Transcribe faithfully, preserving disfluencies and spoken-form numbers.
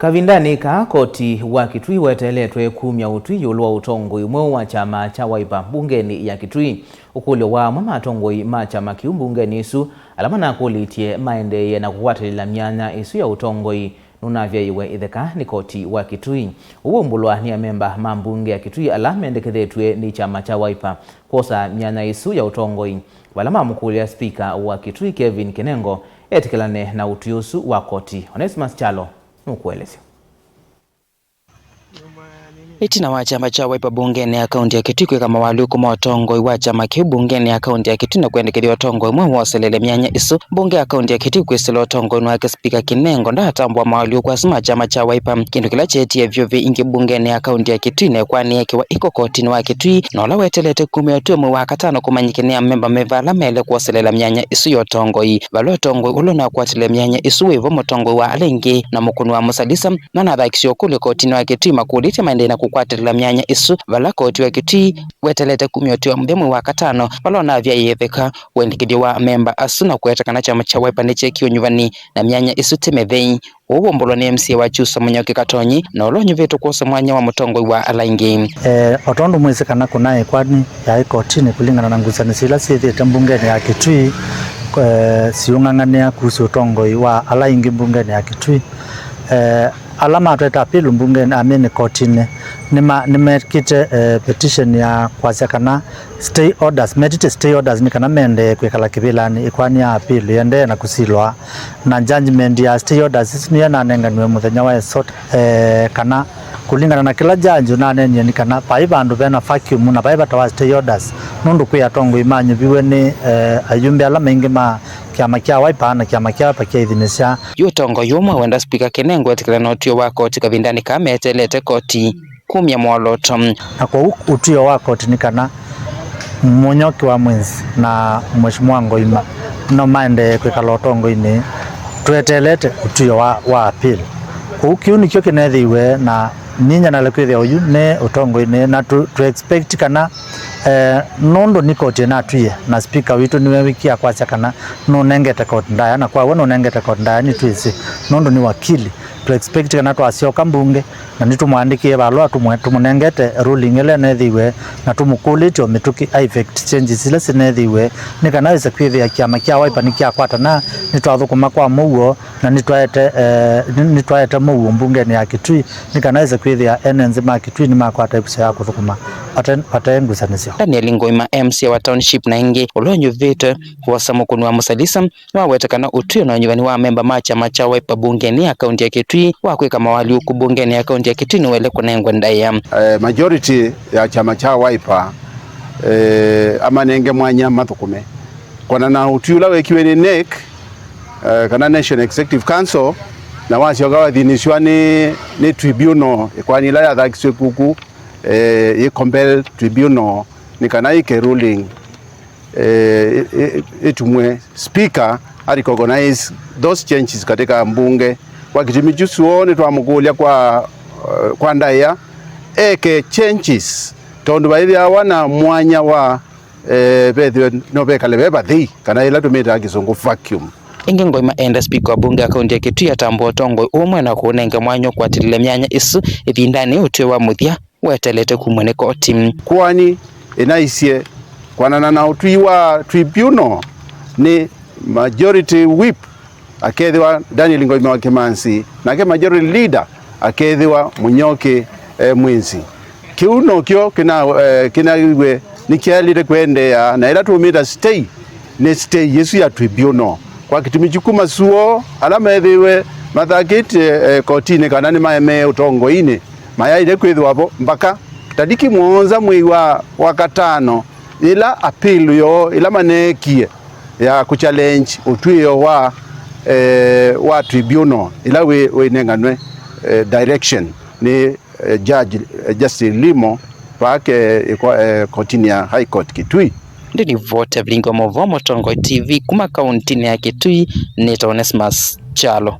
Kavindanĩ kaa, koti wa Kitui weteeletwe kumya ũtwi ĩũlũ wa ũtongoi mweũ wa kyama kya Wiper mbungenĩ ya Kitui. Ũkũlyo wa amwe ma atongoi ma kyama kĩu mbungenĩ ĩsu, ala manakũlĩtye maendeeye na kũkwatĩlĩla myanya ĩsu ya ũtongoi, nũnavyaĩwe ĩtheka nĩ koti wa Kitui. Ũu waumbũlwa nĩ amemba ma mbunge ya Kitui ala mendekethĩtw'e nĩ kyama kya Wiper kwosa myanya ĩsu ya ũtongoi, vala mamũkũlya spika wa Kitui Kevin Kinengo etĩkĩlane na ũtwi ũsu wa koti. Onesmus Kyalo nũkũelesya. Ĩtina wa kyama kya Wiper mbungenĩ ya kaunti ya Kitui kwĩka mawalyũku ma ũtongoi wa kyama kĩu mbungenĩ ya kaunti ya Kitui na kwendekethya ũtongoi mweũ woselele myanya ĩsu, mbunge ya kaunti ya Kitui kwĩsĩla ũtongoinĩ wake spika Kinengo ndaatambũa mawalyũku asu ma kyama kya Wiper, kĩndũ kĩla kyeetie vyũ vyũ ingĩ mbungenĩ ya kaunti ya Kitui na ĩkoani yekĩwa ĩko kotinĩ wa Kitui, na ũla wetelete kumya ũtwi mwei wa katano kũmanyĩke nĩ amemba meva ala maĩle kwoselela myanya ĩsu ya ũtongoi. Vala ũtongoi ũla ũnakwatĩle myanya ĩsu wĩ vo, mũtongoi wa ala aingĩ na mũkũni wa mũsalisa manathakisye ũkũlyo kotinĩ wa Kitui makũlĩtye maendee na kũkwatĩlĩla myanya ĩsu, vala koti wa Kitui wetelete kumya ũtwi wa mũthya mwei wa katano, vala ũnavyaĩe ĩtheka wendekethyo wa amemba asu na kũete kana kyama kya Wiper nĩkyekie ũnyuvani na myanya ĩsu ti mĩthei. Ũu waumbũlwa nĩ M C A wa Kyusa Mũnyoki Katonyi, na ũla ũnyuvĩtwe kwosa mwanya wa mũtongoi wa ala aingĩ. Eh, o tondũ mwĩsĩ kana kũnaĩ ĩkoani yaĩ kotinĩ kũlingana na ngusanĩsyo ila syĩthĩĩte mbungenĩ ya Kitui, eh, siũng'ang'anĩa kuhusu ũtongoi wa ala aingĩ mbungenĩ ya Kitui. Eh, ala matwete appeal mbungenĩ, I mean, kotinĩ, nĩma-, nĩmekĩte, eh, petition ya kwasya kana stay orders, metĩtye stay orders nĩ kana mendee kwĩkala kĩvĩlanĩ ĩkoani ya appeal ĩendee na kũsilwa. Na judgment ya stay orders isu nĩyo nanenganiwe mũthenya wa ĩsota, eh, kana kũlingana na kĩla judge ũnaneenie nĩ kana vai vandũ vena vacuum na vai vata wa stay orders, nũndũ kwĩ atongoi manyuviwe nĩ, eh, ayumbe ala maingĩ ma kyama kya Wiper na kyama kya Wiper kyaithinisya. Yu ũtongoi ũmwe wenda spika Kinengo etĩkĩla na ũtw'ĩo wa koti kavindanĩ kaa meteelete koti kumya mwolooto. Na kwoou ũtw'ĩo wa koti nĩ kana Mũnyoki wa Mwĩnzi na Mheshimiwa Ngoima no maendee kwĩkala ũtongoinĩ tweteelete ũtw'ĩo wa, wa appeal. Kwoou kĩu nĩkyo kĩneethĩiwe, na ninyanaile kwĩthĩa ũyu nĩ ũtongoinĩ, na tũ, tũ expect kana, eh, nũndũ nĩ koti ĩnatwie na spika witũ nĩwe wĩkie akwasya kana nũnengete koti ndaĩa, na kwa w'o nũnengete koti ndaĩa nĩtwĩsĩ nũndũ nĩ wakili. Tũ expect kana twasyoka mbunge na nĩtũmũandĩkĩe valũa tũmwe-, tũmũnengete ruling ĩla ĩneethĩiwe, na tũmũkũlĩtye o mĩtũkĩ a effect changes ila sineethĩiwe, nĩ kana wĩse kwĩthĩa kyama kya Wiper nĩkyakwatana, nĩtwathũkũma kwa mũuo, na nĩtwaete, eh, nĩ-, nĩtwaete mũuo mbungenĩ ya Kitui, nĩ kana wĩse kwĩthĩa ene nthĩ ma Kitui nĩmakwata ĩvuso ya kũthũkũma vate, vate ngusanĩsyo. Daniel Ngoima, M C A wa Township na ĩngĩ, ũla ũnyuvĩtwe kwosa mũkũni wa mũsalisa, nĩwaweta kana ũtw'ĩo na ũnyuvani wa amemba ma kyama kya Wiper mbungenĩ ya kaunti ya Kitui wa kwĩka mawalyũku mbungenĩ ya kaunti ya Kitui nĩwaĩle kũnengwe ndaĩa. Eh, majority ya kyama kya Wiper, eh, amanenge mwanya mathũkũme. Kwana na ũtwi ũla wekiwe nĩ NEC, eh, kana National Executive Council, na wasyoka wathinĩsw'a nĩ, nĩ tribunal, ĩkoani ĩla yathakiswe kuku, eh, yĩ compel tribunal, nĩ kana yĩke ruling, eh, ĩ-, ĩ-, ĩtumwe speaker a recognize those changes katika mbunge. Kwa kĩtumi kyu suo nĩtwamũkũlya kwa, eh, kwa ndaĩa eke changes, tondũ vaĩthĩawa na mwanya wa, eh, vethĩwe no vekale ve vathei, kana ĩla tũmĩtaa kĩsũngũ vacuum. Ĩngĩ Ngoima enda spika wa mbunge ya kaunti ya Kitui atambũa ũtongoi ũmwe na kũũnenga mwanya ũkwatĩlĩle myanya ĩsu ĩvindanĩ ũtw'ĩo wa mũthya weteelete kumw'a nĩ koti. Koani ĩnaisye kwanana na ũtwi wa tribunal nĩ majority whip akethĩwa Daniel Ngoima wa Kĩmanzi, nake majority leader akethĩwa Mũnyoki, eh, Mwĩnzi. Kĩu nokyo kĩna, eh, kĩnaiwe nĩkyaĩlĩte kũendeea, na ĩla tũmĩta stay nĩ stay yĩsu ya tribunal. Kwa kĩtumi kyu kuma suo ala methĩiwe mathakĩtye, eh, kotinĩ kana nĩmaemee ũtongoinĩ, mayaĩle kwĩthĩwa vo mbaka taliki mũonza mwei wa, wa katano, yĩla appeal yoo ĩla maneekie ya kũchallenge ũtw'ĩo wa, eh, wa tribunal ĩla wĩ, wĩnenganwe, eh, direction nĩ, eh, Judge, eh, Justice Limo vake, eh, ĩkwa-, eh, kotinĩ ya High Court Kitui. Ndĩnivoti ya vilingi wa maũvoo Mũtongoi T V kuma kauntinĩ ya Kitui, nĩtawa Onesmus Kyalo.